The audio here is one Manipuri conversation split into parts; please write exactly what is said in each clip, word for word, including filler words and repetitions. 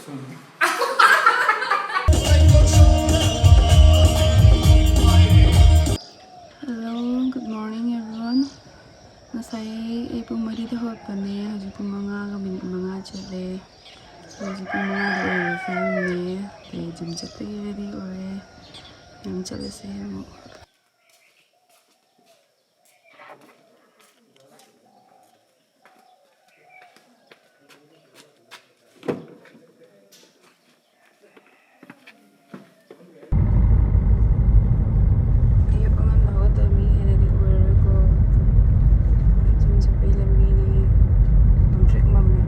Hello, good morning everyone. ꯉꯁꯥꯏ ꯑꯩ ꯄꯨꯡ ꯃꯔꯤꯗ ꯍꯧꯒꯠꯄꯅꯦ, ꯍꯧꯖꯤꯛ ꯄꯨꯡ ꯃꯉꯥꯒ ꯃꯤꯅꯤꯠ ꯃꯉꯥ ꯆꯠꯂꯦ꯫ ꯍꯧꯖꯤꯛ ꯄꯨꯡ ꯃꯉꯥꯗ ꯑꯣꯏꯔꯦ ꯐꯤꯕꯝꯅꯦ꯫ ꯑꯗꯩ ꯖꯤꯝ ꯆꯠꯄꯒꯤ ꯔꯦꯗꯤ ꯑꯣꯏꯔꯦ꯫ ꯌꯥꯝ ꯆꯠꯂꯁꯦ ꯑꯃꯨꯛ꯫ ꯑꯌꯨꯛ ꯑꯉꯟꯕ ꯍꯧꯒꯠꯇꯕ ꯃꯤ ꯍꯦꯟꯅꯗꯤ ꯑꯣꯏꯔꯔꯣꯏꯀꯣ꯫ ꯖꯤꯝ ꯆꯠꯄꯒꯤ ꯂꯝꯕꯤꯅꯤ꯫ ꯌꯥꯝ ꯇ꯭ꯔꯦꯛ ꯃꯝꯃꯦ꯫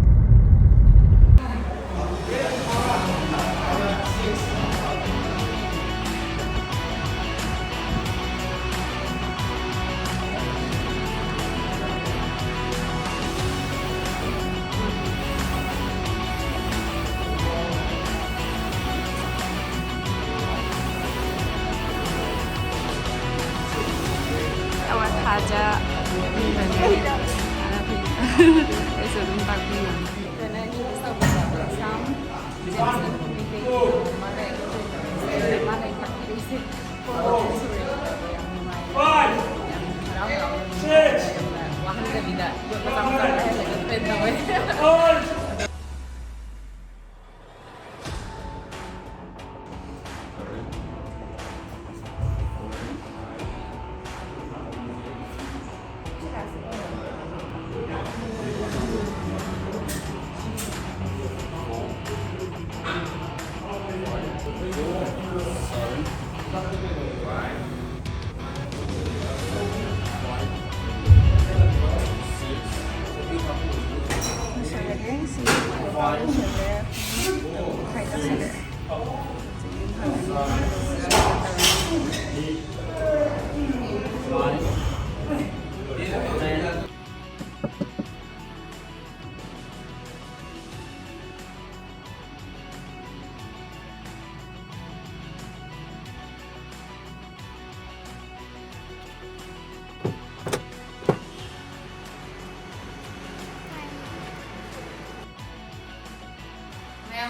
ꯑꯋꯥ ꯊꯥꯖ꯫ ꯑꯩꯁꯨ ꯑꯗꯨꯝ ꯇꯥꯛꯄꯤꯌꯨ꯫ ꯀꯩꯅꯣ, ꯏꯪꯂꯤꯁ ꯇꯧꯕꯗ ꯁꯝ ꯖꯦꯝꯁꯅ ꯅꯨꯄꯤ ꯀꯩꯒꯤꯅꯣ ꯃꯥꯅ ꯑꯩꯉꯣꯟꯗ ꯃꯥꯅ ꯑꯩ ꯇꯥꯛꯄꯤꯔꯛꯏꯁꯦ꯫ ꯐꯣꯔ ꯁꯨꯔꯦ꯫ ꯌꯥꯝ ꯅꯨꯡꯉꯥꯏ꯫ ꯌꯥꯝ ꯍꯔꯥꯎ ꯍꯔꯥꯎꯅ ꯌꯥꯝꯅ ꯋꯥꯍꯟꯗꯕꯤꯗ ꯌꯣꯠ ꯃꯆꯥ ꯃꯆꯥ ꯄꯥꯏꯍꯜꯂꯒ ꯇ꯭ꯔꯦꯟ ꯇꯧꯋꯦ꯫ ꯂꯣꯏꯁꯜꯂꯒꯦ꯫ ꯁꯤ ꯂꯣꯏꯁꯜꯂꯦ꯫ ꯃꯈꯥꯏ ꯇꯥꯁꯜꯂꯛꯑꯦ꯫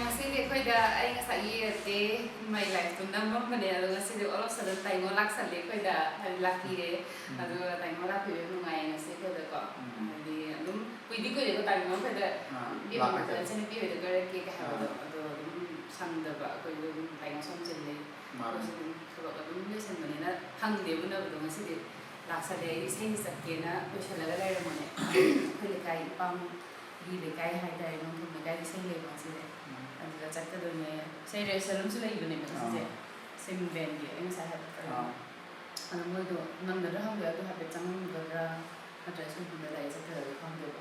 ꯉꯁꯤꯗꯤ ꯑꯩꯈꯣꯏꯗ ꯑꯩ ꯉꯁꯥꯏꯒꯤ day in my life ꯇꯣ ꯅꯝꯃꯝꯕꯅꯦ, ꯑꯗꯣ ꯉꯁꯤꯗꯤ all of a sudden ꯇꯥꯏꯉꯣ ꯂꯥꯛꯁꯜꯂꯦ ꯑꯩꯈꯣꯏꯗ, ꯍꯥꯏꯗꯤ ꯂꯥꯛꯄꯤꯔꯦ꯫ ꯎꯝ꯫ ꯑꯗꯨꯒ ꯇꯥꯏꯉꯣ ꯂꯥꯛꯄꯤꯕ ꯅꯨꯡꯉꯥꯏꯌꯦ ꯉꯁꯤ ꯑꯩꯈꯣꯏꯗꯀꯣ꯫ ꯎꯝ꯫ ꯍꯥꯏꯗꯤ ꯑꯗꯨꯝ ꯀꯨꯏꯗꯤ ꯀꯨꯏꯔꯦꯀꯣ ꯇꯥꯏꯉꯣ ꯑꯩꯈꯣꯏꯗ ꯑꯥ, ꯏꯕꯦꯝꯃ ꯂꯥꯛꯀꯗꯕ꯫ ꯏꯆꯟꯅꯨꯄꯤ ꯍꯣꯏꯗ ꯀꯣꯏꯔꯛꯀꯦ ꯀꯩ ꯍꯥꯏꯕꯗꯣ, ꯑꯥ꯫ ꯑꯗꯣ ꯑꯗꯨꯝ ꯁꯪꯗꯕ ꯑꯩꯈꯣꯏꯗꯣ ꯑꯗꯨꯝ ꯇꯥꯏꯉꯣ ꯁꯣꯝ ꯆꯤꯜꯂꯦ꯫ ꯃꯥꯅꯦ꯫ ꯑꯩꯈꯣꯏꯁꯨ ꯑꯗꯨꯝ ꯊꯕꯛ ꯑꯗꯨꯝ ꯂꯣꯏꯁꯟꯕꯅꯤꯅ ꯐꯪꯗꯦ ꯎꯅꯕꯗꯣ꯫ ꯉꯁꯤꯗꯤ ꯂꯥꯛꯁꯜꯂꯦ꯫ ꯑꯩ ꯏꯁꯩ ꯆꯠꯀꯦꯅ ꯂꯣꯏꯁꯜꯂꯒ ꯂꯩꯔꯝꯕꯅꯦ꯫ ꯑꯩꯈꯣꯏ ꯂꯩꯀꯥꯏ ꯏꯄꯥꯝꯒꯤ ꯂꯩꯀꯥꯏ ꯍꯥꯏꯇꯥꯔꯦ, ꯅꯣꯡꯊꯣꯡ ꯂꯩꯀꯥꯏꯒꯤ ꯏꯁꯩ ꯂꯩꯕ ꯉꯁꯤꯁꯦ꯫ ꯎꯝ꯫ ꯑꯗꯨꯗ ꯆꯠꯀꯗꯣꯏꯅꯦ꯫ ꯏꯁꯩ rehearsal ꯑꯃꯁꯨ ꯂꯩꯕꯅꯦꯕ ꯉꯁꯤꯁꯦ꯫ ꯑꯥ꯫ ꯁꯤꯝ band ꯒꯤ ꯑꯩ ꯉꯁꯥꯏ ꯍꯥꯏꯕꯗꯣ꯫ ꯑꯥ꯫ ꯑꯗꯣ ꯃꯣꯏꯗꯣ ꯅꯪꯒꯗ꯭ꯔꯥ ꯈꯪꯗꯦ, ꯑꯗꯨ ꯍꯥꯏꯐꯦꯠ ꯆꯪꯉꯝꯒꯗ꯭ꯔꯥ ꯅꯠꯇ꯭ꯔꯒ ꯁ꯭ꯀꯨꯜꯗ direct ꯆꯠꯀꯗ꯭ꯔꯥ ꯈꯪꯗꯦꯕ꯫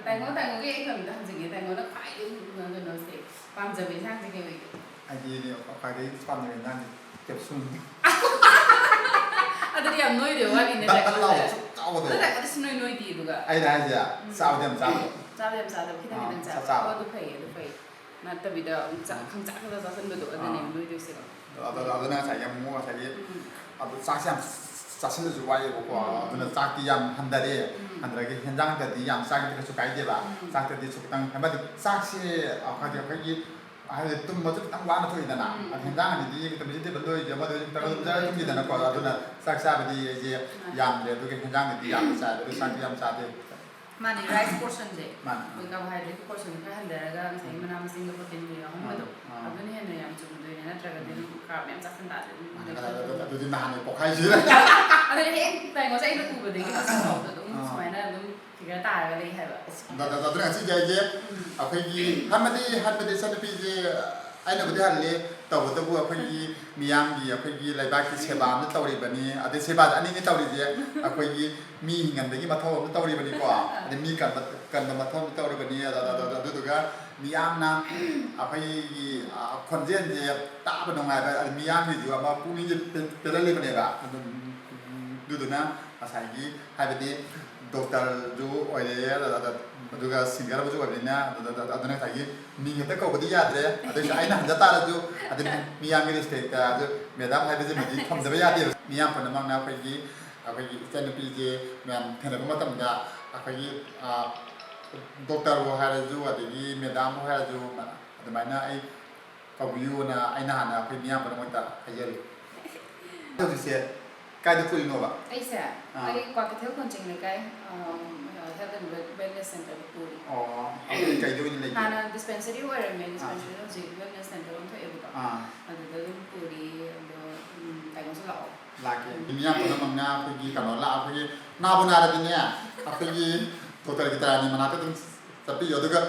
ꯇꯥꯏꯉꯣ, ꯇꯥꯏꯉꯣꯒꯤ ꯑꯩ ꯀꯩꯅꯣꯝꯇ ꯍꯪꯖꯒꯦ꯫ ꯇꯥꯏꯉꯣꯅ ꯈ꯭ꯋꯥꯏꯗꯒꯤ ꯀꯩꯅꯣꯁꯦ, ꯄꯥꯝꯖꯕ ꯏꯟꯁꯥꯡꯁꯦ ꯀꯩ ꯑꯣꯏꯒꯦ? ꯑꯩꯗꯤ ꯈ꯭ꯋꯥꯏꯗꯒꯤ ꯄꯥꯝꯖꯕ ꯏꯟꯁꯥꯡꯁꯦ capsule꯫ ꯑꯗꯨꯗꯤ ꯌꯥꯝ ꯅꯣꯏꯗꯣꯏ ꯋꯥꯠꯂꯤꯅꯦ, ꯗꯛ ꯗꯛ ꯇꯥꯏꯉꯣꯁꯦ꯫ ꯂꯥꯎꯕ ꯆꯨꯞ ꯆꯥꯎꯕꯗꯣ꯫ ꯑꯗꯨ ꯇꯥꯏꯉꯣꯗꯤ ꯁꯨꯡꯅꯣꯏ ꯅꯣꯏꯗꯦ ꯑꯗꯨꯒ꯫ ꯑꯩꯅ ꯍꯥꯏꯁꯦ, ꯎꯝ꯫ ꯆꯥꯕꯗꯤ ꯌꯥꯝ ꯆꯥꯕ꯫ ꯆꯥꯕꯗꯤ ꯌꯥꯝ ꯆꯥꯗꯕ, ꯈꯤꯇꯪ ꯑꯥ, ꯈꯤꯇꯪ ꯆꯥꯕ꯫ ꯆꯥꯕ꯫ ꯑꯣ, ꯑꯗꯨ ꯐꯩꯌꯦ, ꯑꯗꯨ ꯐꯩꯌꯦ꯫ ꯅꯠꯇꯕꯤꯗ ꯆꯥꯛ ꯎꯝ꯫ ꯈꯪꯆꯥ ꯈꯪꯆꯥ ꯆꯥꯁꯤꯟꯕꯗꯣ, ꯑꯗꯨꯅꯦ ꯑꯥ꯫ ꯅꯣꯏꯗꯣꯏꯁꯦ꯫ ꯑꯗꯣ, ꯑꯗꯣ, ꯑꯗꯨꯅ ꯉꯁꯥꯏꯒꯤ ꯑꯃꯨꯛ ꯉꯁꯥꯏꯒꯤ ꯎꯝ꯫ ꯑꯗꯨ ꯆꯥꯛꯁꯦ ꯌꯥꯝ ꯆꯥꯁꯤꯜꯂꯁꯨ ꯋꯥꯏꯌꯦꯕꯀꯣ꯫ ꯎꯝ꯫ ꯑꯗꯨꯅ ꯆꯥꯛꯇꯤ ꯌꯥꯝ ꯍꯟꯊꯔꯦ꯫ ꯎꯝ꯫ ꯍꯟꯊꯔꯒ ꯍꯦꯟꯖꯥꯡꯗꯗꯤ ꯌꯥꯝ ꯆꯥꯒꯦꯗꯤ ꯀꯩꯁꯨ ꯀꯥꯏꯗꯦꯕ꯫ ꯎꯝ꯫ ꯆꯥꯛꯇꯗꯤ ꯁꯨ ꯈꯤꯇꯪ, ꯍꯥꯏꯕꯗꯤ ꯆꯥꯛꯁꯦ ꯍꯥꯏꯗꯤ ꯑꯩꯈꯣꯏꯒꯤ ꯍꯥꯏꯗꯤ ꯇꯨꯝꯕꯁꯨ ꯈꯤꯇꯪ ꯋꯥꯅ ꯊꯣꯛꯏꯗꯅ꯫ ꯎꯝ꯫ ꯑꯗꯨ ꯍꯦꯟꯖꯥꯡ ꯑꯅꯤꯗꯤ ꯈꯤꯇꯪ vegetable ꯑꯣꯏꯔꯁꯨ ꯑꯃꯗ ꯑꯣꯏꯔꯁꯨ ꯈꯤꯇꯪ ꯑꯗꯨꯝ ꯆꯥꯔ ꯇꯨꯝꯈꯤꯗꯅꯀꯣ꯫ ꯑꯗꯨꯅ ꯆꯥꯛ ꯆꯥꯕꯗꯤ ꯑꯩꯁꯦ ꯃꯥꯅꯦ꯫ ꯌꯥꯝꯗ꯭ꯔꯦ, ꯑꯗꯨꯒ ꯍꯦꯟꯖꯥꯡꯗꯗꯤ ꯌꯌꯥꯝꯅ ꯆꯥꯏ, ꯑꯗꯨ ꯆꯥꯛꯇꯤ ꯌꯥꯝ ꯆꯥꯗꯦ꯫ ꯃꯥꯅꯦ, rice portion ꯁꯦ꯫ ꯃꯥꯅꯦ꯫ ꯑꯩꯈꯣꯏ carbohydrate ꯀꯤ portion ꯁꯦ ꯈꯔ ꯍꯟꯊꯔꯒ ꯉꯁꯥꯏꯒꯤ ꯎꯝ꯫ ꯃꯅꯥ ꯃꯁꯤꯡꯒ protein ꯒ ꯌꯥꯎꯍꯟꯕꯗꯣ, ꯑꯥ, ꯑꯥ꯫ ꯑꯗꯨꯅ ꯍꯦꯟꯅ ꯌꯥꯝ ꯆꯨꯝꯗꯣꯏꯅꯦ, ꯅꯠꯇ꯭ꯔꯒꯗꯤ ꯎꯝ꯫ ꯑꯗꯨꯝ carb ꯌꯥꯝ ꯆꯥꯁꯤꯟ ꯇꯥꯔꯗꯤ ꯑꯗꯨꯝ ꯑꯗꯨ-, ꯑꯗꯨ-, ꯑꯗꯨ-, ꯑꯗꯨꯗꯤ ꯅꯍꯥꯟꯅ ꯄꯣꯛꯈꯥꯏꯁꯤꯔꯦ꯫ ꯑꯗꯨꯅ ꯍꯦꯛ ꯇꯥꯏꯉꯣꯁꯦ ꯑꯩꯅ ꯎꯕꯗꯒꯤ ꯍꯧꯖꯤꯛ ꯐꯥꯎꯕꯗ ꯑꯗꯨꯝ ꯑꯥ꯫ ꯁꯨꯃꯥꯏꯅ ꯑꯗꯨꯝ figure ꯇꯥꯔꯒ ꯂꯩ ꯍꯥꯏꯕ꯫ ꯑꯗ-, ꯑꯗ-, ꯑꯗꯨꯅ ꯉꯁꯤꯁꯦ ꯑꯩꯁꯦ ꯎꯝ꯫ ꯑꯩꯈꯣꯏꯒꯤ ꯍꯥꯏꯕꯗꯤ, ꯍꯥꯏꯕꯗꯤ ꯏꯆꯟꯅꯨꯄꯤꯁꯦ ꯑꯩꯅꯕꯨꯗꯤ ꯍꯜꯂꯦ, ꯇꯧꯕꯇꯕꯨ ꯑꯩꯈꯣꯏꯒꯤ ꯃꯤꯌꯥꯝꯒꯤ, ꯑꯩꯈꯣꯏꯒꯤ ꯂꯩꯕꯥꯛꯀꯤ ꯁꯦꯕꯥ ꯑꯃ ꯇꯧꯔꯤꯕꯅꯤ꯫ ꯑꯗꯩ ꯁꯦꯕꯥꯁꯦ ꯑꯅꯤꯅꯤ ꯇꯧꯔꯤꯁꯦ꯫ ꯑꯩꯈꯣꯏꯒꯤ ꯃꯤ ꯍꯤꯡꯍꯟꯕꯒꯤ ꯃꯊꯧ ꯑꯃ ꯇꯧꯔꯤꯕꯅꯤꯀꯣ꯫ ꯑꯗꯩ ꯃꯤ ꯀꯟꯕ, ꯀꯟꯕ ꯃꯊꯧ ꯑꯃ ꯇꯧꯔꯤꯕꯅꯤ꯫ ꯑꯗ-, ꯑꯗ-, ꯑꯗ-, ꯑꯗꯨꯗꯨꯒ ꯃꯤꯌꯥꯝꯅ ꯑꯩꯈꯣꯏꯒꯤ, ꯑ, ꯈꯣꯟꯖꯦꯜꯁꯦ ꯇꯥꯕ ꯅꯨꯡꯉꯥꯏꯕ, ꯑꯗ ꯃꯤꯌꯥꯝꯒꯤꯁꯨ ꯑꯃ ꯄꯨꯛꯅꯤꯡꯁꯦ ꯄꯦ-, ꯄꯦꯜꯍꯜꯂꯤꯕꯅꯦꯕ꯫ ꯑꯗꯨꯝ, ꯑꯗꯨꯗꯨꯅ ꯉꯁꯥꯏꯒꯤ ꯍꯥꯏꯕꯗꯤ doctor ꯁꯨ ꯑꯣꯏꯔꯦ, ꯑꯗ-, ꯑꯗ-, ꯑꯗꯨꯒ singer ꯑꯃꯁꯨ ꯑꯣꯏꯕꯅꯤꯅ, ꯑꯗ-, ꯑꯗ-, ꯑꯗꯨꯅ ꯉꯁꯥꯏꯒꯤ ꯃꯤꯡ ꯍꯦꯛꯇ ꯀꯧꯕꯗꯤ ꯌꯥꯗ꯭ꯔꯦ꯫ ꯑꯗꯨꯏꯁꯨ ꯑꯩꯅ ꯍꯟꯖ ꯇꯥꯔꯁꯨ ꯑꯗꯨꯝ ꯃꯤꯌꯥꯝꯒꯤ respect ꯇ ꯑꯗꯨ madam ꯍꯥꯏꯕꯁꯤꯃꯗꯤ ꯊꯝꯗꯕ ꯌꯥꯗꯦꯕ꯫ ꯃꯤꯌꯥꯝ ꯄꯨꯝꯅꯃꯛꯅ ꯑꯩꯈꯣꯏꯒꯤ, ꯑꯩꯈꯣꯏꯒꯤ ꯏꯆꯟꯅꯨꯄꯤꯁꯦ ꯃꯌꯥꯝ ꯊꯦꯡꯅꯕ ꯃꯇꯝꯗ ꯑꯩꯈꯣꯏꯒꯤ, ꯑ, doctor ꯕꯨ ꯍꯥꯏꯔꯁꯨ, ꯑꯗꯒꯤ madam ꯕꯨ ꯍꯥꯏꯔꯁꯨ, ꯑꯗꯨꯃꯥꯏꯅ ꯑꯩ ꯀꯧꯕꯤꯌꯨꯅ ꯑꯩꯅ ꯍꯥꯟꯅ ꯑꯩꯈꯣꯏ ꯃꯤꯌꯥꯝ ꯄꯨꯝꯅꯃꯛꯇ ꯍꯥꯏꯖꯔꯤ꯫ ꯍꯧꯖꯤꯛꯁꯦ ꯀꯥꯏꯗ ꯄꯨꯔꯤꯅꯣꯕ? ꯑꯩꯁꯦ ꯑꯥ꯫ ꯑꯩ ꯀ꯭ꯋꯥꯀꯩꯊꯦꯜ ꯀꯣꯟꯖꯤꯡ ꯂꯩꯀꯥꯏ health and wellness centerꯗ ꯄꯨꯔꯤ꯫ ꯑꯣ, ꯑꯗꯨꯗꯤ ꯀꯩꯗ ꯑꯣꯏꯅ ꯂꯩꯒꯦ? ꯍꯥꯟꯅ dispensary ꯑꯣꯏꯔꯝꯃꯦ꯫ ꯑꯥ꯫ Dispensaryꯗ ꯍꯧꯖꯤꯛ wellness center ꯑꯣꯟꯊꯣꯛꯑꯦꯕꯀꯣ꯫ ꯑꯥ꯫ ꯑꯗꯨꯗ ꯑꯗꯨꯝ ꯄꯨꯔꯤ꯫ ꯑꯗꯣ ꯎꯝ, ꯇꯥꯏꯉꯣꯁꯨ ꯂꯥꯛꯑꯣ꯫ ꯂꯥꯛꯀꯦ꯫ ꯃꯤꯌꯥꯝ ꯄꯨꯝꯅꯃꯛꯅ ꯑꯩꯈꯣꯏꯒꯤ ꯀꯩꯅꯣ ꯂꯥꯛ ꯑꯩꯈꯣꯏꯒꯤ ꯅꯥꯕꯨ ꯅꯥꯔꯗꯤꯅꯦ ꯑꯩꯈꯣꯏꯒꯤ ꯗꯣꯛꯇꯔ ꯒꯤꯇꯥꯔꯥꯅꯤ ꯃꯅꯥꯛꯇ ꯑꯗꯨꯝ ꯆꯠꯄꯤꯌꯨ꯫ ꯑꯗꯨꯒ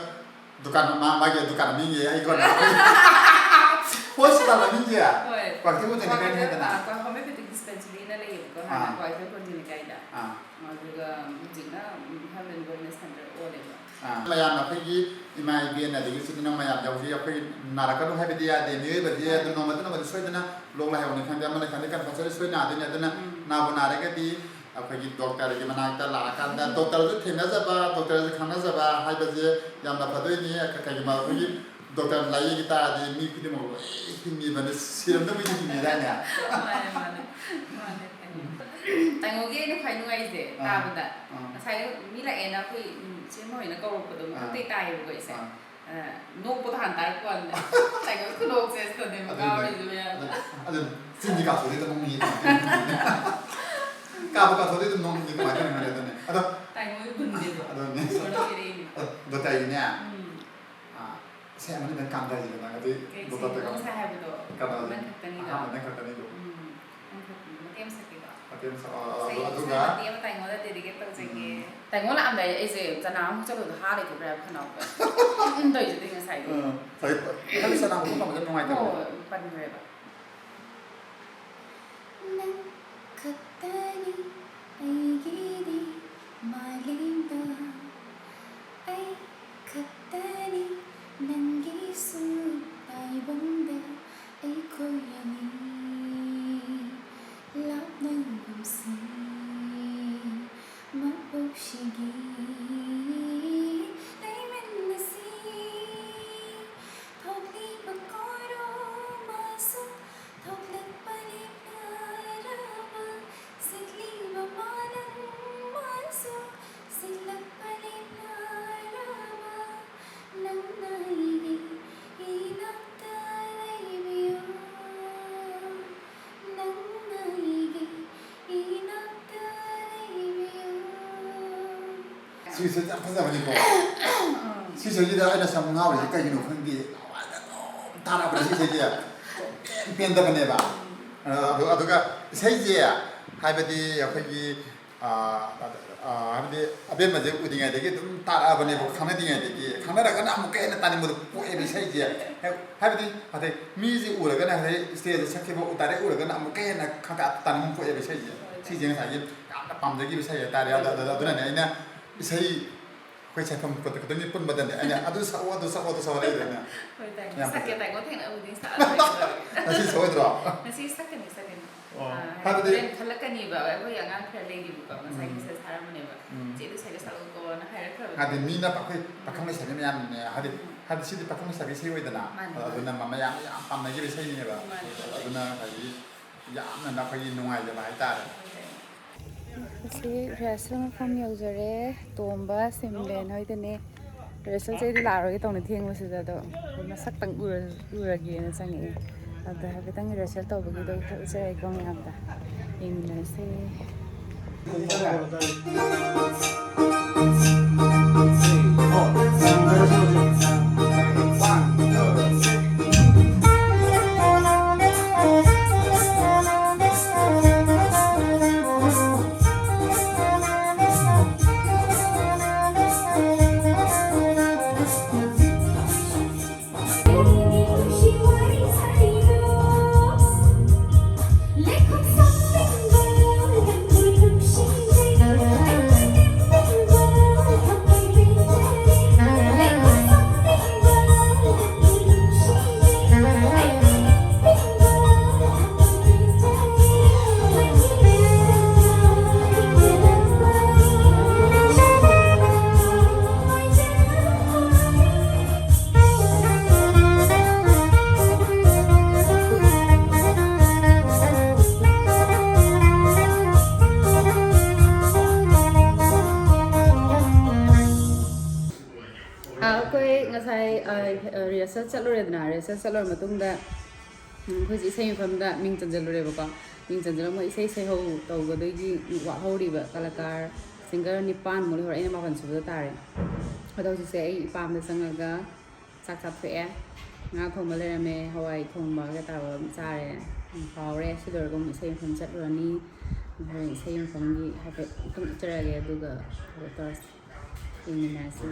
ꯗꯨꯀꯥꯟ ꯃꯥ- ꯃꯥꯒꯤ ꯗꯨꯀꯥꯟ ꯃꯃꯤꯡꯁꯦ ꯑꯩ ꯀꯣꯟꯅ hospital ꯃꯃꯤꯡꯁꯦ ꯍꯣꯏ꯫ ꯀ꯭ꯋꯥꯛꯀꯩꯊꯦꯜ ꯀꯣꯟꯖꯤꯡ ꯂꯩꯀꯥꯏꯅꯤ ꯍꯥꯏꯗꯅ꯫ ꯑꯥ, ꯀ꯭ꯋꯥ- homeopathic dispensary ꯅ ꯂꯩꯌꯦꯕꯀꯣ ꯍꯥꯟꯅ ꯑꯥ꯫ ꯀ꯭ꯋꯥꯀꯩꯊꯦꯜ ꯀꯣꯟꯖꯤꯡ ꯂꯩꯀꯥꯏꯗ꯫ ꯑꯥ꯫ ꯑꯗꯨꯒ ꯍꯧꯖꯤꯛꯅ health and wellness center ꯑꯣꯜꯂꯦꯕ꯫ ꯑꯥ꯫ ꯃꯌꯥꯝꯅ ꯑꯩꯈꯣꯏꯒꯤ ꯏꯃꯥ ꯏꯕꯦꯟ ꯑꯗꯒꯤ ꯏꯆꯤꯟ ꯏꯅꯥꯎ ꯃꯌꯥꯝꯁꯦ ꯍꯧꯖꯤꯛ ꯑꯩꯈꯣꯏ ꯅꯥꯔꯛꯀꯅꯨ ꯍꯥꯏꯕꯗꯤ ꯌꯥꯗꯦ꯫ ꯃꯤꯑꯣꯏꯕꯗꯤ ꯑꯗꯨꯝ ꯅꯣꯡꯃ ꯅꯠꯇ꯭ꯔꯒ ꯅꯣꯡꯃꯗꯤ ꯁꯣꯏꯗꯅ ꯂꯣꯛ ꯂꯥꯏꯍꯧꯅꯤ ꯈꯪꯗꯦ ꯑꯃꯅꯤ ꯈꯪꯗꯦ compulsory ꯁꯣꯏ ꯅꯥꯗꯣꯏꯅꯤ꯫ ꯑꯗꯨꯅ ꯎꯝ꯫ ꯅꯥꯕꯨ ꯅꯥꯔꯒꯗꯤ ꯑꯩꯈꯣꯏꯒꯤ ꯗꯣꯛꯇꯔꯒꯤ ꯃꯅꯥꯛꯇ ꯂꯥꯛꯑꯀꯥꯟꯗ ꯗꯣꯛꯇꯔꯁꯨ ꯊꯦꯡꯅꯖꯕ, ꯗꯣꯛꯇꯔꯁꯨ ꯈꯪꯅꯖꯕ ꯍꯥꯏꯕꯁꯦ ꯌꯥꯝꯅ ꯐꯗꯣꯏꯅꯤ꯫ ꯀꯩꯒꯨꯝꯕ ꯑꯩꯈꯣꯏꯒꯤ ꯗꯣꯛꯇꯔ ꯂꯥꯏꯌꯦꯡꯈꯤ ꯇꯥꯔꯗꯤ ꯃꯤ ꯈꯨꯗꯤꯡꯃꯛ ꯂꯣꯏ ꯍꯤꯡꯉꯤꯕꯅꯤ, ꯁꯤꯔꯝꯗꯕ ꯃꯤꯁꯨ ꯍꯤꯡꯉꯤꯗꯥꯏꯅꯦ? ꯃꯥꯅꯦ, ꯃꯥꯅꯦ, ꯃꯥꯅꯦ꯫ ꯇꯥꯏꯉꯣꯒꯤ ꯑꯩꯅ ꯈ꯭ꯋꯥꯏ ꯅꯨꯡꯉꯥꯏꯖꯦ ꯑꯥ, ꯇꯥꯕꯗ ꯑꯥ꯫ ꯉꯁꯥꯏ ꯃꯤ ꯂꯥꯛꯑꯦꯅ ꯑꯩꯈꯣꯏ, ꯎꯝ, ꯏꯆꯦ ꯃꯣꯏꯅ ꯀꯧꯔꯛꯄꯗꯣ ꯑꯥ꯫ ꯃꯊꯛꯇꯩ ꯇꯥꯏꯌꯦꯕꯀꯣ ꯏꯆꯦ꯫ ꯑꯥ꯫ ꯑ, ꯅꯣꯛꯄꯗꯣ ꯍꯥꯟꯅ ꯇꯥꯔꯛꯄ ꯋꯥꯅꯤꯗ꯫ ꯇꯥꯏꯉꯣꯒꯤ ꯈꯨꯅꯣꯛꯁꯦ ꯁꯤꯗꯅꯦꯕ ꯑꯗꯨꯅ, ꯉꯥꯎꯔꯤꯁꯦ ꯃꯌꯥꯝ꯫ ꯑꯗꯨ, ꯑꯗꯨ ꯆꯤꯟꯗꯤ ꯀꯥꯊꯣꯛꯑꯗꯤ ꯑꯗꯨꯝ ꯅꯣꯛꯅꯤꯡꯉꯤ ꯀꯃꯥꯏꯅ ꯇꯧꯔꯤꯅꯣ ꯈꯪꯗꯦ꯫ ꯀꯥꯕꯨ ꯀꯥꯊꯣꯛꯑꯗꯤ ꯑꯗꯨꯝ ꯅꯣꯛꯅꯤꯡꯉꯤ ꯀꯃꯥꯏꯅ ꯇꯧꯔꯤꯅꯣ ꯈꯪꯗꯦ꯫ ꯑꯗꯨꯅꯦ꯫ ꯑꯗꯣ ꯇꯥꯏꯉꯣꯒꯤ ꯒꯨꯟꯁꯦ ꯑꯗꯣ ꯑꯗꯨꯅꯦ꯫ ꯏꯁꯣꯔꯅ ꯄꯤꯔꯛꯏꯅꯦ꯫ ꯑꯗꯣ ꯗꯣꯛꯇꯔꯒꯤꯅꯦ꯫ ꯎꯝ꯫ ꯑꯥ, ꯁꯦ ꯑꯃꯅꯤꯗꯪ ꯀꯥꯟꯊꯁꯤꯗ ꯅꯪ ꯑꯗꯨꯏ ꯀꯩ ꯗꯣꯛꯇꯔ ꯁꯦꯡꯗꯣ ꯇꯧꯔꯣ꯫ ꯉꯁꯥꯏ ꯍꯥꯏꯕꯗꯣ? ꯀꯩꯅꯣ, ꯅꯪ ꯈꯛꯇꯅꯤꯗꯣ? ꯑꯍꯥꯟꯕ ꯅꯪ ꯈꯛꯇꯅꯤꯗꯣ꯫ ꯎꯝ꯫ ꯅꯪ ꯈꯛꯇꯅꯤ꯫ ꯃꯇꯦꯛ ꯑꯃ ꯁꯛꯀꯦꯀꯣ꯫ ꯃꯇꯦꯛ ꯑꯃ ꯁꯛ-, ꯑ, ꯑ, ꯏꯁꯩ, ꯑꯗꯨꯒ ꯏꯁꯩ ꯃꯇꯦꯛ ꯑꯃ ꯇꯥꯏꯉꯣꯟꯗ dedicate ꯇꯧꯖꯒꯦ꯫ ꯎꯝ꯫ ꯇꯥꯏꯉꯣ ꯂꯥꯛꯑꯝꯗꯥꯏ ꯑꯩꯁꯦ ꯆꯅꯥ ꯑꯃꯨꯛ ꯆꯠꯂꯨꯗ ꯍꯥ ꯂꯩꯊꯣꯛꯈ꯭ꯔꯦ ꯍꯥꯏꯕ ꯈꯅꯥꯎꯗ꯫ ꯎꯝ ꯇꯧꯔꯤꯁꯦ ꯑꯗꯨꯏ ꯉꯁꯥꯏꯗꯤ꯫ ꯎꯝ꯫ ꯍꯥꯏꯗꯤ, ꯍꯥꯏꯗꯤ ꯆꯅꯥ ꯃꯈꯣꯡ ꯄꯥꯟꯕꯁꯦ ꯌꯥꯝ ꯅꯨꯡꯉꯥꯏꯇꯕꯅꯦ꯫ ꯍꯣꯏ, ꯄꯟꯈ꯭ꯔꯦꯕ꯫ ꯅꯪ ꯈꯛꯇꯅꯤ ꯑꯩꯒꯤꯗꯤ ꯃꯥꯂꯦꯝꯗ, ꯑꯩ ꯈꯛꯇꯅꯤ ꯅꯪꯒꯤꯁꯨ ꯇꯥꯏꯕꯪꯗ꯫ ꯑꯩꯈꯣꯏ ꯑꯅꯤ ꯂꯥꯞꯅꯒꯨꯝꯁꯤ, ꯃꯄꯣꯛꯁꯤꯒꯤ ꯂꯩꯃꯤꯟꯅꯁꯤ꯫ ꯊꯣꯛꯂꯤꯕ ꯀꯣꯔꯣ ꯃꯥꯁꯨ ꯊꯣꯛꯂꯛꯄ ꯂꯦꯞꯅꯔꯕ, ꯁꯤꯠꯂꯤꯕ ꯃꯥꯂꯪ ꯃꯥꯁꯨ ꯁꯤꯠꯂꯛꯄ ꯁꯤꯁꯦ ꯌꯥꯝ ꯐꯖꯕꯅꯤꯀꯣ꯫ ꯁꯤꯁꯤꯗ ꯑꯩꯅ ꯁꯨꯝ ꯉꯥꯎꯔꯤꯁꯦ ꯀꯩꯒꯤꯅꯣ ꯈꯪꯗꯦ꯫ ꯅꯍꯥꯟꯋꯥꯏꯗꯒꯤ ꯑꯗꯨꯝ ꯇꯥꯔꯛꯑꯕꯅꯦ ꯁꯤꯁꯦ꯫ ꯁꯨꯡꯄꯦꯟ ꯄꯦꯟꯗꯕꯅꯦꯕ꯫ ꯑ, ꯑꯗꯨ-, ꯑꯗꯨꯒ ꯏꯁꯩꯁꯦ ꯍꯥꯏꯕꯗꯤ ꯑꯩꯈꯣꯏꯒꯤ, ꯑ, ꯑ, ꯍꯥꯏꯕꯗꯤ ꯑꯕꯦꯝꯃꯁꯦ ꯎꯗ꯭ꯔꯤꯉꯩꯗꯒꯤ ꯑꯗꯨꯝ ꯇꯥꯔꯛꯑꯕꯅꯦꯕ, ꯈꯪꯅꯗ꯭ꯔꯤꯉꯩꯗꯒꯤ꯫ ꯈꯪꯅꯔꯒꯅ ꯑꯃꯨꯛꯀ ꯍꯦꯟꯅ ꯇꯥꯅꯤꯡꯕꯗꯣ ꯄꯣꯛꯑꯦꯕ ꯏꯁꯩꯁꯦ꯫ ꯍꯥꯏ-, ꯍꯥꯏꯕꯗꯤ ꯑꯗꯩ ꯃꯤꯁꯦ ꯎꯔꯒꯅ ꯍꯥꯏꯗꯤ stage ꯁꯛꯈꯤꯕ direct ꯎꯔꯒꯅ ꯑꯃꯨꯛꯀ ꯍꯦꯟꯅ ꯈꯪꯀꯥ ꯇꯥꯅꯤꯡꯕ ꯄꯣꯛꯑꯦꯕ ꯏꯁꯩꯁꯦ꯫ ꯁꯤꯁꯦ ꯉꯁꯥꯏꯒꯤ ꯌꯥꯝꯅ ꯄꯥꯝꯖꯈꯤꯕ ꯏꯁꯩ ꯍꯥꯏꯇꯥꯔꯦ꯫ ꯑꯗ-, ꯑꯗ-, ꯑꯗꯨꯅꯅꯦ ꯑꯩꯅ ꯏꯁꯩ ꯑꯩꯈꯣꯏ ꯁꯛꯐꯝ ꯈꯣꯠꯄ ꯈꯨꯗꯤꯡꯒꯤ ꯄꯨꯟꯕꯗꯅꯦ ꯑꯩꯅ ꯑꯗꯨ ꯁꯛꯑꯣ, ꯑꯗꯨ ꯁꯛꯑꯣ, ꯑꯗꯨ ꯁꯛꯑꯣ ꯂꯩꯗꯣꯏꯅꯦ꯫ ꯍꯣꯏ, ꯇꯥꯏ꯫ ꯌꯥꯝ ꯁꯛꯀꯦ, ꯐꯖꯩ꯫ ꯇꯥꯏꯀꯣ, ꯊꯦꯡꯅꯕꯨꯗꯤ ꯁꯛꯑꯔꯣꯏ꯫ ꯉꯁꯤ ꯁꯛꯑꯣꯏꯗ꯭ꯔꯣ? ꯉꯁꯤ ꯁꯛꯀꯅꯤ, ꯁꯛꯀꯅꯤ꯫ ꯑꯣ, ꯑꯥ, ꯍꯥꯏꯗꯤ ꯍꯥꯏꯕꯗꯤ ꯍꯣꯔꯦꯟ ꯈꯜꯂꯛꯀꯅꯤꯕ, ꯑꯩꯈꯣꯏ ꯑꯉꯥꯡ ꯈꯔ ꯂꯩꯔꯤꯕꯀꯣ, ꯉꯁꯥꯏ ꯎꯝ꯫ Message ꯊꯥꯔꯝꯕꯅꯦꯕ꯫ ꯎꯝ꯫ "ꯆꯦ, ꯑꯗꯨ ꯁꯛꯀꯦ, ꯁꯛꯂꯛꯎꯀꯣꯅ" ꯍꯥꯏꯔꯛꯈ꯭ꯔꯕꯅꯦ꯫ ꯍꯥꯏꯗꯤ ꯃꯤꯅ ꯑꯩꯈꯣꯏ ꯄꯥꯈꯪ ꯂꯩꯁꯥꯕꯤ ꯃꯌꯥꯝꯅꯦ, ꯍꯥꯏꯗꯤ, ꯎꯝ꯫ ꯍꯥꯏꯗꯤ ꯁꯤꯗꯤ ꯄꯥꯈꯪ ꯂꯩꯁꯥꯕꯤ ꯏꯁꯩ ꯑꯣꯏꯗꯅ, ꯃꯥꯅꯦ, ꯑꯗꯨꯅ ꯃꯥꯅꯦ꯫ ꯃꯌꯥꯝꯅ ꯌꯥꯝ ꯄꯥꯝꯅꯈꯤꯕ ꯏꯁꯩꯅꯦꯕ꯫ ꯃꯥꯅꯦ, ꯃꯥꯅꯦ꯫ ꯑꯗꯨꯅ ꯉꯁꯥꯏꯒꯤ ꯌꯥꯝꯅ ꯑꯩꯈꯣꯏꯒꯤ ꯅꯨꯡꯉꯥꯏꯖꯕ ꯍꯥꯏꯇꯥꯔꯦ꯫ ꯑꯁꯤ rehearsal ꯃꯐꯝ ꯌꯧꯖꯔꯦ꯫ ꯇꯣꯝꯕ, ꯁꯤꯝꯂꯦꯟ ꯍꯣꯏꯗꯅꯦ꯫ Rehearsal ꯁꯦ ꯑꯩꯗꯤ ꯂꯥꯛꯑꯔꯣꯏꯒꯦ ꯇꯧꯅꯤ ꯊꯦꯡꯕꯁꯤꯗ, ꯑꯗꯣ ꯃꯁꯛꯇꯪ ꯎꯔ-, ꯎꯔꯒꯦꯅ ꯆꯪꯉꯛꯑꯦ꯫ ꯑꯗ ꯍꯥꯏꯐꯦꯠꯇꯪ rehearsal ꯇꯧꯕꯒꯤꯗꯣ ꯎꯠꯆꯔꯒꯦꯀꯣ ꯃꯌꯥꯝꯗ꯫ ꯌꯦꯡꯃꯤꯟꯅꯔꯁꯦ꯫ ꯑꯥ, ꯑꯩꯈꯣꯏ ꯉꯁꯥꯏ, ꯑꯥ, rehearsal ꯆꯠꯂꯨꯔꯦꯗꯅ, rehearsal ꯆꯠꯂꯨꯔ ꯃꯇꯨꯡꯗ, ꯎꯝ, ꯑꯩꯈꯣꯏꯁꯦ ꯏꯁꯩ ꯃꯐꯝꯗ ꯃꯤꯡ ꯆꯟꯁꯤꯜꯂꯨꯔꯦꯕꯀꯣ꯫ ꯃꯤꯡ ꯆꯟꯁꯤꯜꯂꯒ ꯃꯣꯏ ꯏꯁꯩ ꯁꯩꯍꯧ ꯇꯧꯒꯗꯣꯏꯒꯤ ꯋꯥꯠꯍꯧꯔꯤꯕ ꯀꯂꯥꯀꯥꯔ ꯁꯤꯡꯒꯔ ꯅꯤꯄꯥꯟꯃꯨꯛ ꯂꯩꯍꯧꯔꯦ, ꯑꯩꯅ ꯃꯥꯄꯟ ꯁꯨꯕꯗ ꯇꯥꯔꯦ꯫ ꯑꯗꯣ ꯍꯧꯖꯤꯛꯁꯦ ꯑꯩ ꯏꯄꯥꯝꯗ ꯆꯪꯉꯒ ꯆꯥꯛ ꯆꯥꯊꯣꯛꯑꯦ꯫ ꯉꯥ ꯊꯣꯡꯕ ꯂꯩꯔꯝꯃꯦ, ꯍꯋꯥꯏ ꯊꯣꯡꯕꯒ ꯇꯧꯔꯒ ꯑꯗꯨꯝ ꯆꯥꯔꯦ꯫ ꯌꯥꯝ ꯍꯥꯎꯔꯦ꯫ ꯁꯤ ꯂꯣꯏꯔꯒ ꯑꯃꯨꯛ ꯏꯁꯩ ꯃꯐꯝ ꯆꯠꯂꯨꯔꯅꯤ꯫ ꯍꯣꯔꯦꯟ ꯏꯁꯩ ꯃꯐꯝꯒꯤ ꯍꯥꯏꯐꯦꯠ ꯑꯗꯨꯝ ꯎꯠꯆꯔꯛꯑꯒꯦ, ꯑꯗꯨꯒ ꯀꯩꯅꯣ ꯇꯧꯔꯁꯤ, ꯌꯦꯡꯃꯤꯟꯅꯔꯁꯤ꯫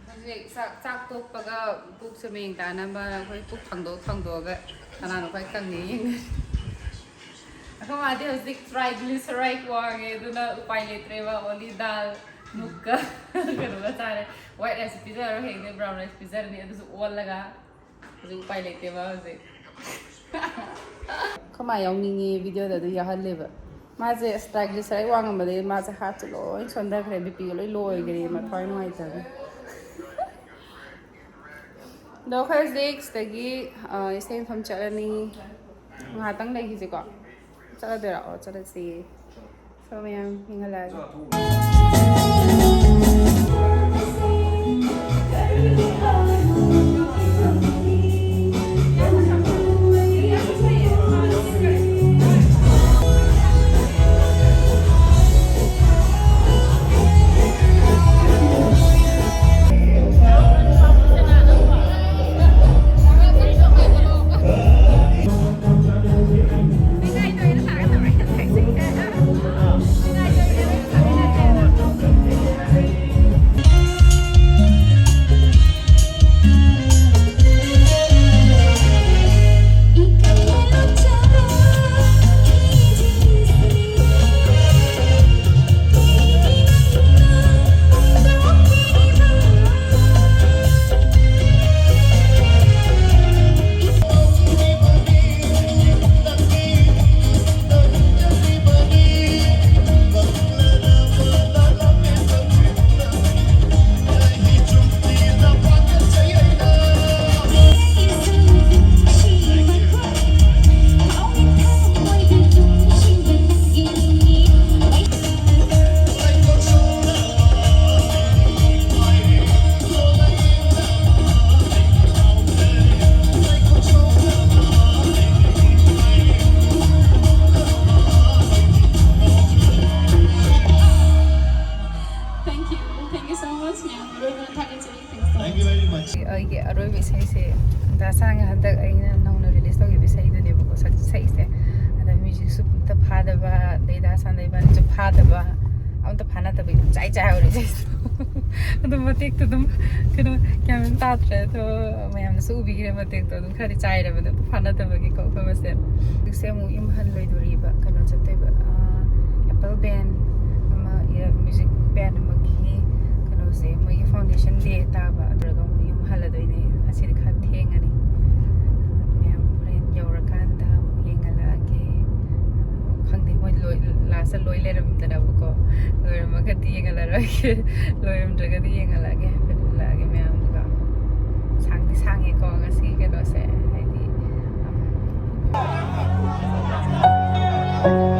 ꯍꯧꯖꯤꯛ ꯆꯥꯛ, ꯆꯥꯛ ꯇꯣꯛꯄꯒ ꯄꯨꯛꯁꯦ ꯃꯌꯦꯡ ꯇꯥꯅꯕ ꯑꯩꯈꯣꯏ ꯄꯨꯛ ꯊꯥꯡꯗꯣꯛ ꯊꯥꯡꯗꯣꯛꯑꯒ ꯀꯅꯥꯅꯣ ꯈ꯭ꯋꯥꯏ ꯀꯪꯉꯤ ꯌꯦꯡꯅꯔꯤ꯫ ꯑꯩꯈꯣꯏ ꯃꯥꯗꯤ ꯍꯧꯖꯤꯛ triglyceride ꯋꯥꯡꯉꯦ, ꯑꯗꯨꯅ ꯎꯄꯥꯏ ꯂꯩꯇ꯭ꯔꯦꯕ꯫ Only ꯗꯥꯜ, ꯃꯨꯛꯀ ꯀꯩꯅꯣꯒ ꯆꯥꯔꯦ꯫ White rice ꯄꯤꯖꯔꯔꯣꯏ, ꯍꯌꯦꯡꯗꯤ brown rice ꯄꯤꯖꯔꯅꯤ, ꯑꯗꯨꯁꯨ ꯑꯣꯜꯂꯒ꯫ ꯍꯧꯖꯤꯛ ꯎꯄꯥꯏ ꯂꯩꯇꯦꯕ ꯍꯧꯖꯤꯛ꯫ ꯑꯩꯈꯣꯏ ꯃꯥ ꯌꯥꯎꯅꯤꯡꯉꯤ videoꯗ, ꯑꯗꯨ ꯌꯥꯎꯍꯜꯂꯦꯕ꯫ ꯃꯥꯁꯦ ꯑꯁ triglyceride ꯋꯥꯡꯉꯝꯕꯗꯒꯤ ꯃꯥꯁꯦ heartꯁꯦ ꯂꯣꯏ ꯁꯣꯟꯊꯈ꯭ꯔꯦ, BPꯒ ꯂꯣꯏ low ꯑꯣꯏꯈ꯭ꯔꯦ, ꯃꯊ꯭ꯋꯥꯏ ꯅꯨꯡꯉꯥꯏꯇꯕꯅꯤ꯫ ꯑꯗꯣ ꯑꯩꯈꯣꯏ ꯍꯧꯖꯤꯛ ꯁꯤꯗꯒꯤ, ꯑ, ꯏꯁꯩ ꯃꯐꯝ ꯆꯠꯂꯅꯤ꯫ ꯉꯥꯏꯍꯥꯛꯇꯪ ꯂꯩꯈꯤꯁꯦꯀꯣ꯫ ꯆꯠꯂꯗꯣꯏꯔꯣ? ꯑꯣ, ꯆꯠꯂꯁꯤ꯫ ꯁꯣ ꯃꯌꯥꯝ ꯌꯦꯡꯍꯜꯂꯛꯑꯒꯦ꯫ ꯑꯩꯒꯤ ꯑꯔꯣꯏꯕ ꯏꯁꯩꯁꯦ ꯗꯥ ꯁꯥꯟꯒ ꯍꯟꯗꯛ ꯑꯩꯅ ꯅꯧꯅ ꯔꯤꯂꯤꯁ ꯇꯧꯈꯤꯕ ꯏꯁꯩꯗꯨꯅꯦꯕꯀꯣ, ꯁꯛ ꯏꯁꯩꯁꯦ꯫ ꯑꯗ ꯃ꯭ꯌꯨꯖꯤꯛꯁꯨ ꯑꯝꯇ ꯐꯥꯗꯕ, ꯑꯗꯩ ꯗꯥ ꯁꯥꯟꯗ ꯏꯕꯥꯅꯤꯁꯨ ꯐꯥꯗꯕ, ꯑꯝꯇ ꯐꯥꯅꯗꯕ ꯏꯆꯥꯏ ꯆꯥꯏꯍꯧꯔꯦ ꯏꯁꯩꯁꯦ꯫ ꯑꯗꯨꯝ ꯃꯇꯦꯛꯇꯣ ꯑꯗꯨꯝ ꯀꯩꯅꯣ ꯒ꯭ꯌꯥꯟ ꯃꯦꯟ ꯇꯥꯗ꯭ꯔꯦ꯫ ꯑꯗꯣ ꯃꯌꯥꯝꯅꯁꯨ ꯎꯕꯤꯈ꯭ꯔꯦ ꯃꯇꯦꯛꯇꯣ꯫ ꯑꯗꯨꯝ ꯈꯔꯗꯤ ꯆꯥꯏꯔꯕꯅꯦ ꯑꯗꯨꯝ ꯐꯥꯅꯗꯕꯒꯤꯀꯣ ꯑꯩꯈꯣꯏ ꯃꯁꯦꯟ꯫ ꯍꯧꯖꯤꯛꯁꯦ ꯑꯃꯨꯛ ꯌꯨꯝ ꯍꯜꯂꯣꯏꯗꯣꯔꯤꯕ, ꯀꯩꯅꯣ ꯆꯠꯇꯣꯏꯕ, ꯑꯦꯄꯜ ꯕꯦꯟ ꯑꯃ, ꯃ꯭ꯌꯨꯖꯤꯛ ꯕꯦꯟ ꯑꯃꯒꯤ ꯀꯩꯅꯣꯁꯦ, ꯃꯣꯏꯒꯤ ꯐꯥꯎꯟꯗꯦꯁꯟ ꯗꯦ ꯇꯥꯕ, ꯑꯗꯨꯒ ꯑꯃꯨꯛ ꯌꯨꯝ ꯍꯜꯂꯗꯣꯏꯅꯦ꯫ ꯉꯁꯤꯗꯤ ꯈꯔ ꯊꯦꯡꯉꯅꯤ꯫ ꯃꯌꯥꯝ ꯍꯣꯔꯦꯟ ꯌꯧꯔꯀꯥꯟꯗ ꯑꯃꯨꯛ ꯌꯦꯡꯍꯜꯂꯛꯑꯒꯦ꯫ ꯈꯪꯗꯦ, ꯃꯣꯏ ꯂꯣꯏ, ꯂꯥꯁꯇ ꯂꯣꯏ ꯂꯩꯔꯝꯗꯅꯕꯀꯣ, ꯂꯣꯏꯔꯝꯃꯒꯗꯤ ꯌꯦꯡꯍꯜꯂꯔꯣꯏꯒꯦ, ꯂꯣꯏꯔꯝꯗ꯭ꯔꯒꯗꯤ ꯌꯦꯡꯍꯜꯂꯛꯑꯒꯦ, ꯍꯥꯏꯐꯦꯠ ꯎꯠꯂꯛꯑꯒꯦ ꯃꯌꯥꯝꯗꯨꯒ꯫ ꯁꯥꯡꯗꯤ ꯁꯥꯡꯉꯦꯀꯣ ꯉꯁꯤꯒꯤ ꯀꯩꯅꯣꯁꯦ, ꯍꯥꯏꯗꯤ, ꯎꯝ,